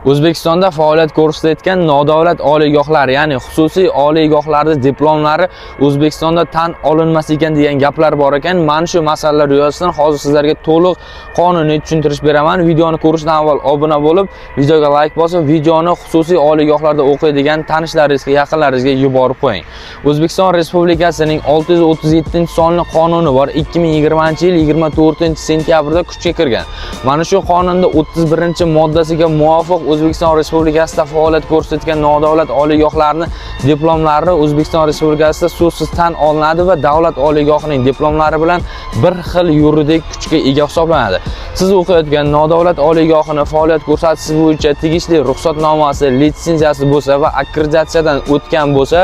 O'zbekistonda faoliyat ko'rsatayotgan nodavlat oliygohlar, ya'ni xususiy oliygohlarning diplomlari O'zbekistonda tan olinmas ekan degan gaplar bor ekan. Mana shu masalalar yuzasidan hozir sizlarga to'liq qonuniy tushuntirish beraman. Videoni ko'rishdan avval obuna bo'lib, videoga like bosib, videoni xususiy oliygohlarda o'qiydigan tanishlaringizga, yaqinlaringizga yuborib qo'ying. O'zbekiston Respublikasining 637-sonli qonuni bor. 2020-yil 24-sentyabrda kuchga kirgan. Mana shu qonunda 31-moddasiga muvofiq O'zbekiston Respublikasida faoliyat ko'rsatgan nodavlat oliygohlarning diplomlari O'zbekiston Respublikasida so'zsiz tan olinadi va davlat oliygohining diplomlari bilan bir xil yuridik kuchga ega hisoblanadi. Siz o'qiyotgan nodavlat oliygohini faoliyat ko'rsatish bo'yicha tegishli ruxsatnomasi, litsenziyasi bo'lsa va akkreditatsiyadan o'tgan bo'lsa,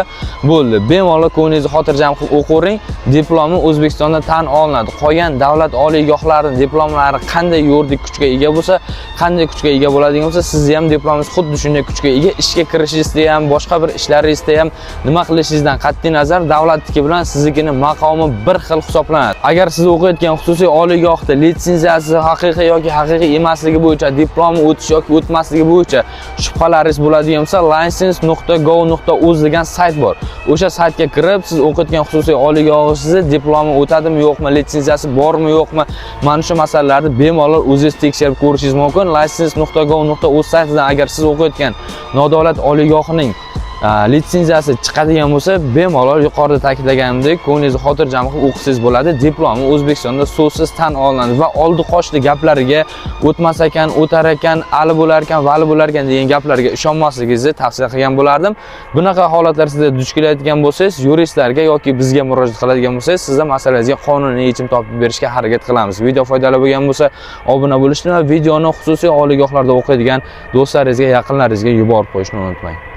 bo'ldi. Bemalol ko'nglingizni xotirjam qilib o'qivering, diplomi O'zbekistonda tan olinadi. Qolgan davlat oliygohlarining diplomlari qanday yuridik kuchga ega bo'lsa, qanday kuchga ega bo'ladigan bo'lsa, sizni ham diplomingiz xuddi shunday kuchga ega. Ishga kirishingizda ham, boshqa bir ishlaringizda ham nima qilishingizdan qat'iy nazar davlatniki bilan siznikini maqomi bir xil hisoblanadi. Agar siz o'qiyotgan xususiy oliygohda litsenziyasi haqiqiy yoki haqiqiy emasligi bo'yicha, diplomi o'tish yoki o'tmasligi bo'yicha shubhalaringiz bo'ladigan bo'lsa, license.gov.uz degan sayt bor. O'sha saytga kirib, siz o'qiyotgan xususiy oliygohingizni diplomi o'tadimi, yo'qmi, litsenziyasi bormi, yo'qmi, mana shu masalalarni bemalol o'zingiz tekshirib ko'rishingiz mumkin. license.gov.uz saytidan agar siz o'qiyotgan nodavlat oliygohining litsenziyasi chiqadigan bo'lsa, bemalol yuqorida ta'kidlaganimdek, ko'nglingizni xotirjam qilib o'qisangiz bo'ladi. Diplomi O'zbekistonda so'zsiz tan olinadi va oldi qochdi gaplariga, o'tmas ekan, o'tar ekan, ali bo'lar ekan, vali bo'lar ekan degan gaplarga ishonmasligingizni tavsiya qilgan bo'lardim. Bunaqa holatlar sizda duch kelayotgan bo'lsangiz, yuristlarga yoki bizga murojaat qiladigan bo'lsangiz, sizda masalangizga qonuniy yechim topib berishga harakat qilamiz. Video foydali bo'lgan bo'lsa, obuna bo'lishni va videoni xususiy oliygohlarda o'qiydigan do'stlaringizga, yaqinlaringizga yuborib qo'yishni unutmang.